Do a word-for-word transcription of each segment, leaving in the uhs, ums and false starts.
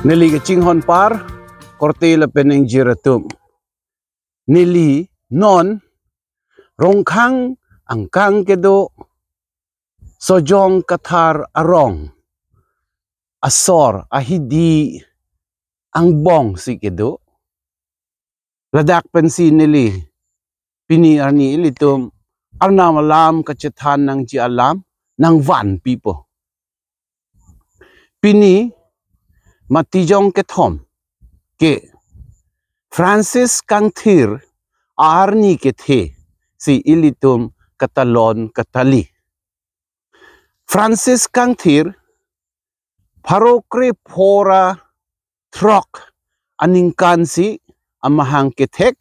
Neli kachinghon par, korte lapen ingjir atum. Neli non Rongkhang angkang kedo Sojong Kathar arong asor ahidi angbong si kedo. Ladak pensi neli pini arni ilitum Arnam alam kachethan nangji alam nangvanpipo. Pini Matijong kethom ke Francis Kangthir arni kethe si ilitum katalon katali. Francis Kangthir pharo krepho ra throk aningkan si amahang kethek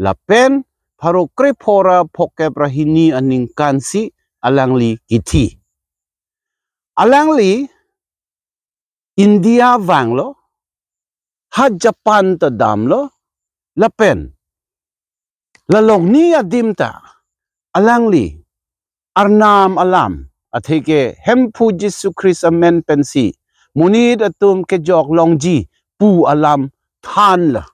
lapen pharo krepho ra phokep ra hini aningkan si alangli kithi. Alangli India vanglo, ha Japan ta damlo, lapen lalongni adim ta alangli Arnam alam, atheke Hemphu Jisu Khrist amen pensi monit atum kejok longji pu alam thanlo.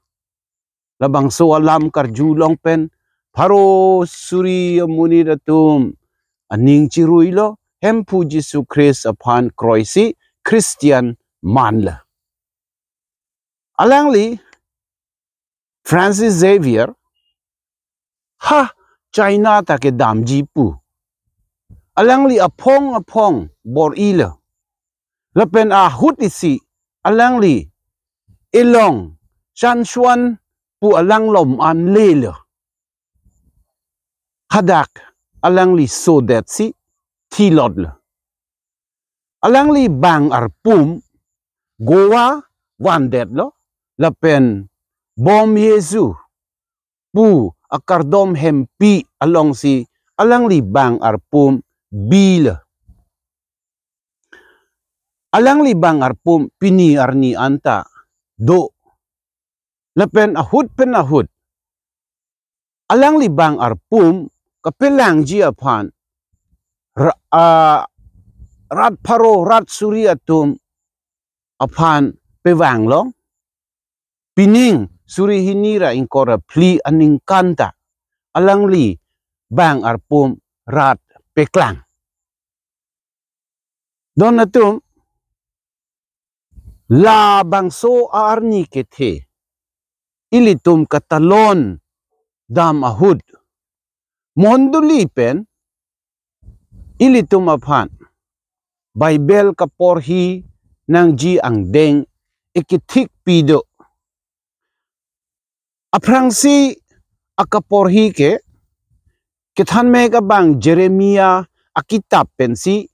Labangso alam karjulong pen pharo suri amonit atum aning chiruilo, Hemphu Jisu Khrist aphan kroisi Christian manlo. Alangli Francis Xavier ha China ta kedamji pu. Alangli aphong aphong bor-ilo. Lapen ahut isi alangli Elong Chanshuan pu alanglom an lelo. Hadak alangli sodet si thilotlo. Alangli bang arpum Goa vandetlo lapen Bom Yesu pu akardom hempi alongsi alangli bang arpum bilo. Alangli bang arpum pini arni anta do. Lapen ahut pen ahut alangli bang arpum kapelangji aphan ra-, a, rat pharo rat suri atum aphan pevang long. Pining suri hini ra ingkoi ra phli aningkan ta alangli bang arpum rat peklang. Don atum, labangso arni kethe ilitum katalon dam ahut mondoli pen ilitum aphan Bible kaporhi nangji angdeng ekithik pido. Aphrangsi akaporhi ke kethanmek abang Jeremia akitap pensi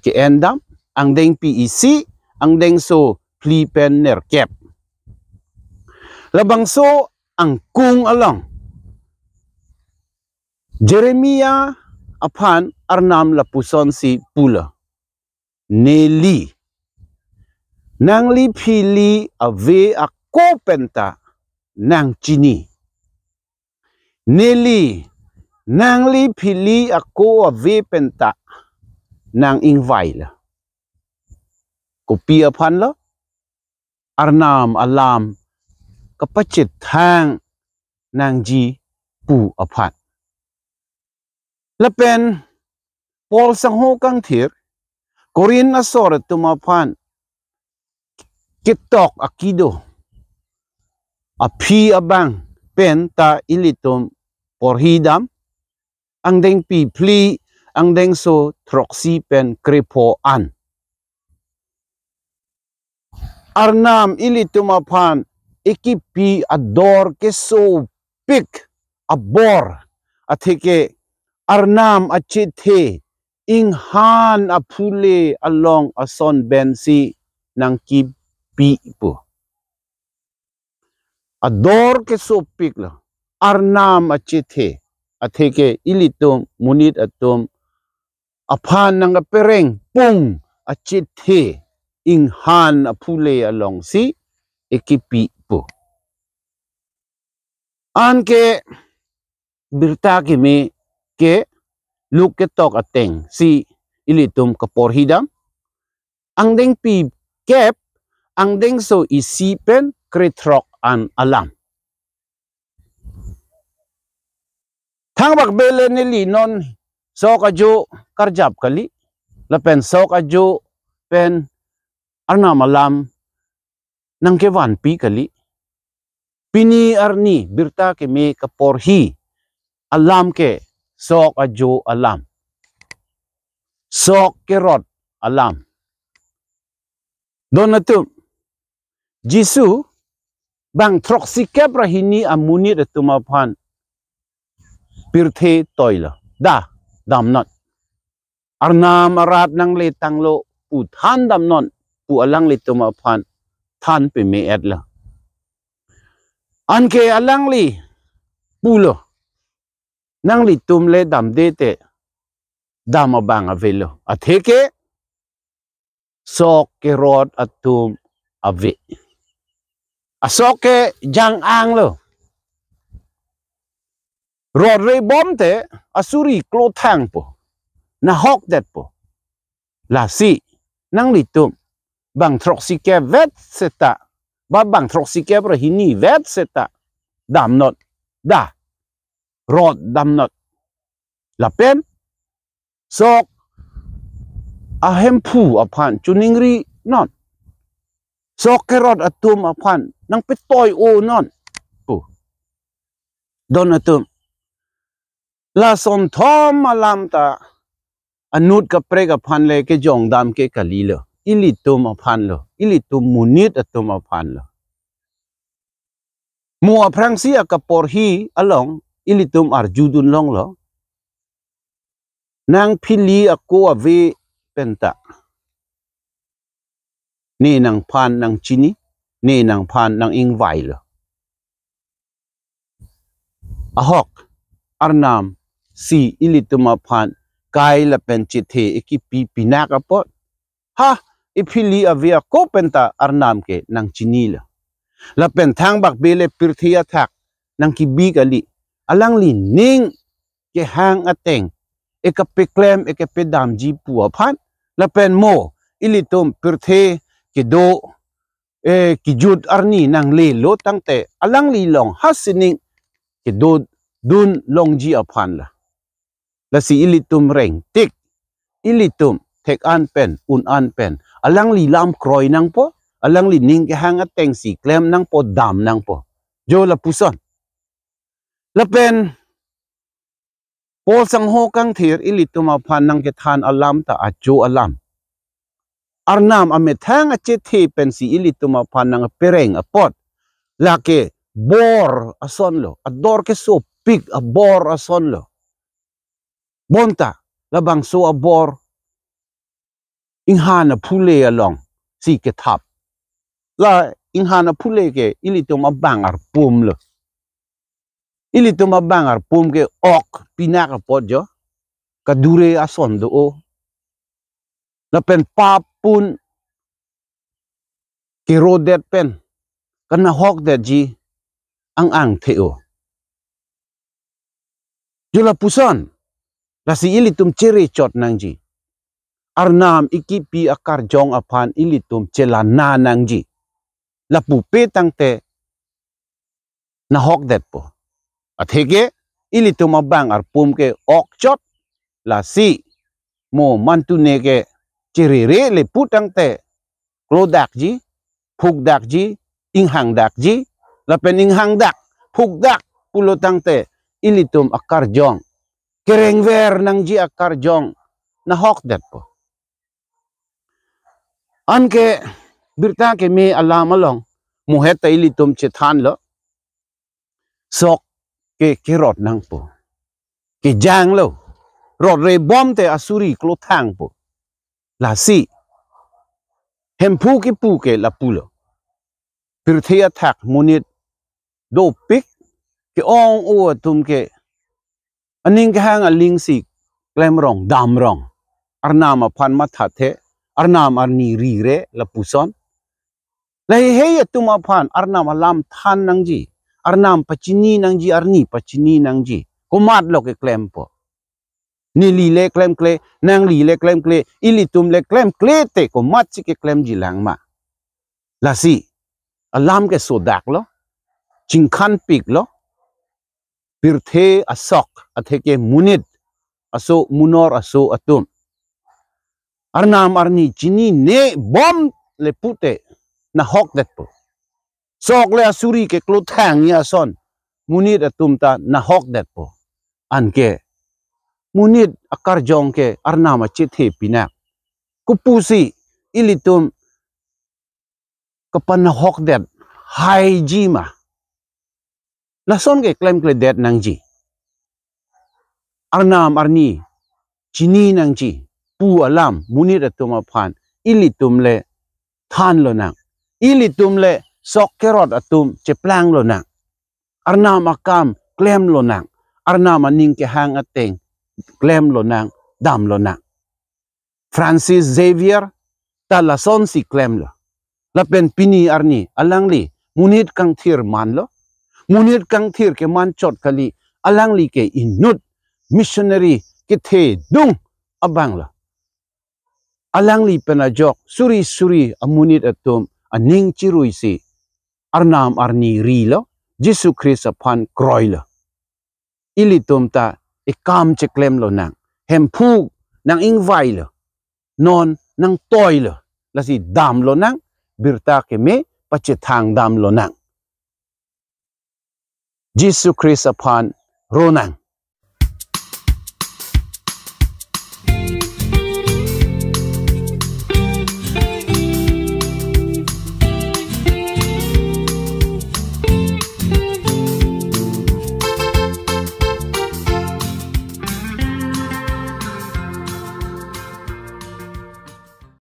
ke-endam, angdengpi isi, angdengso phli pen nerkep. Labangso angkung along Jeremia aphan Arnam lapusonsi pulo. Neli, nangli phili ave ako penta nangchini. Neli, nangli phili ako ave penta nang-ingvailo. Kopi aphanlo? Arnam alam kapachethang nangji pu aphan. Lapen Paul sangho kangthir Korinth asor atum aphan ketok akido aphi abang penta ilitum porhidam, angdengpi phli, angdengso throksi pen krepho an. Arnam ilitum aphan ekipi ador kesopik abor, atheke Arnam achethe inghan aphule along ason pensi nangkipi pu. Ador kesopiklo, Arnam achethe, atheke ilitum monit atum aphan nangkapereng pung achethe inghan aphule alongsi ekipi pu. Anke birta keme ke Luk ketok atengsi ilitum kaporhidam. Angdengpi kep, angdengso isi pen krethrok an alam. Thangbak bele neli non sok ajo karjap kali, lapen sok ajo pen Arnam alam nangkevanpi kali. Pini arni birta keme kaporhi alam ke sok ajo alam, sok kerot alam. Don atum, Jisu bang throksi kep ra hini amonit atum aphan pirthe toilo, "Da, damnot. Arnam arat nangle tanglo pu than damnon," pu alanglitum aphan than peme-etlo. Anke alangli pulo, "Nanglitum le damde te dam abang avelo, atheke sok kerot atum ave." Asok ke jang-anglo. Rot rebom te asuri klothangpo, nahokdetpo. Lasi nanglitum bang throksi kep vet seta, ba bang throksi kep ra hini vet seta, damnot, da, rot damnot. Lapen sok ahemphu aphan choningrinon, sok kerot atum aphan nangpetoi-onon pu. Don atum, lason thom alam ta anut kaprek aphan le kejongdam ke kalilo, ilitum aphanlo, ilitum monit atum aphanlo. Mo aphrangsi akaporhi along ilitum arjudun longlo, nangphili ako ave penta ne nangphan nangchini, ne nangphan nang-ingvailo. Ahok, Arnam si ilitum aphan kai lapen chethe ekipi pinak apot, ha, iphili ave ako penta Arnam ke nangchinilo. Lapen thangbak bele pirthe athak nangkebi kali, alangli ning kehang ateng ekapeklem ekapedamji pu aphan, lapen mo ilitum pirthe kedo, eh, kejut arni nanglelo tangte alangli along ha sining kedodun longji aphan la. Lasi ilitum rengtik, ilitum thek-an pen, un-an pen alangli lam kroi nangpo, alangli ning kehang atengsi klem nangpo, dam nangpo. Jo lapuson. Lapen Paul sangho kangthir ilitum aphan nangkethan alam ta ajo alam. Arnam amethang achethe pensi ilitum aphan nangpereng apot, lake bor asonlo, ador kesopik abor asonlo. Bonta labangso abor inghan aphule alongsi kethap. La inghan aphule ke ilitum abang arpumlo. Ilitum abang arpum ke ok pinak apot jo, kadure ason do-o. Lapen pap pun kerodet pen kanahokdetji ang-angthe-o. Jo lapuson, lasi ilitum cherechot nangji. Arnam ekipi akarjong aphan ilitum chelana nangji. Lapu pe tangte nahokdetpo. Atheke ilitum abang arpum ke okchot, lasi mo mantune ke cherere le pu tangte klodakji, phukdakji, inghangdakji, lapen inghangdak, phukdak pulo tangte ilitum akarjong, kerengver nangji akarjong nahokdetpo. Anke birta keme alam along muhet ta ilitum chethanlo, sok ke kerot nangpo, kejanglo, rot rebom te asuri klothangpo. Lasi Hemphu kipu ke lapulo. Pirthe athak monit dopik ke-ong-o atum ke aning kehang alingsi klemrong damrong. Arnam aphan mathathe, Arnam arni rire lapuson. Lahei hei atum aphan Arnam alam than nangji, Arnam pachini nangji, arni pachini nangji. Komatlo keklempo? Neli le klemkle, nangli le klemkle, ilitum le klemkle te komatsi keklemji lang ma? Lasi alam ke sodaklo, chingkhanpiklo, pirthe asok atheke monit aso, munor aso atum. Arnam arni chinine bom le pute nahokdetpo. Sok le asuri keklo thang ya son monit atum ta nahokdetpo. Anke monit akarjong ke Arnam achethe pinak. Kopusi ilitum kapanahokdet haiji ma? Lason ke klemkledet nangji. Arnam arni chini nangji pu alam monit atum aphan ilitum le thanlonang. Ilitum le sok kerot atum cheplanglo nang. Arnam akam klemlonang. Arnam aning kehang ateng klemlonang, damlonang. Francis Xavier ta lasonsi klemlo. Lapen pini arni alangli monit kangthir manlo. Monit kangthir keman chot kali, alangli ke inut missionary kethedung abanglo. Alangli pen ajok suri suri amonit atum aning chiruisi Arnam arni rilo, Jisu Christ aphan kroilo. Ilitum ta ekam cheklemlonang, Hemphu nang-ingvailo, non nangtoilo, lasi damlonang, birta keme pachethang damlonang. Jisu Christ aphan ronang.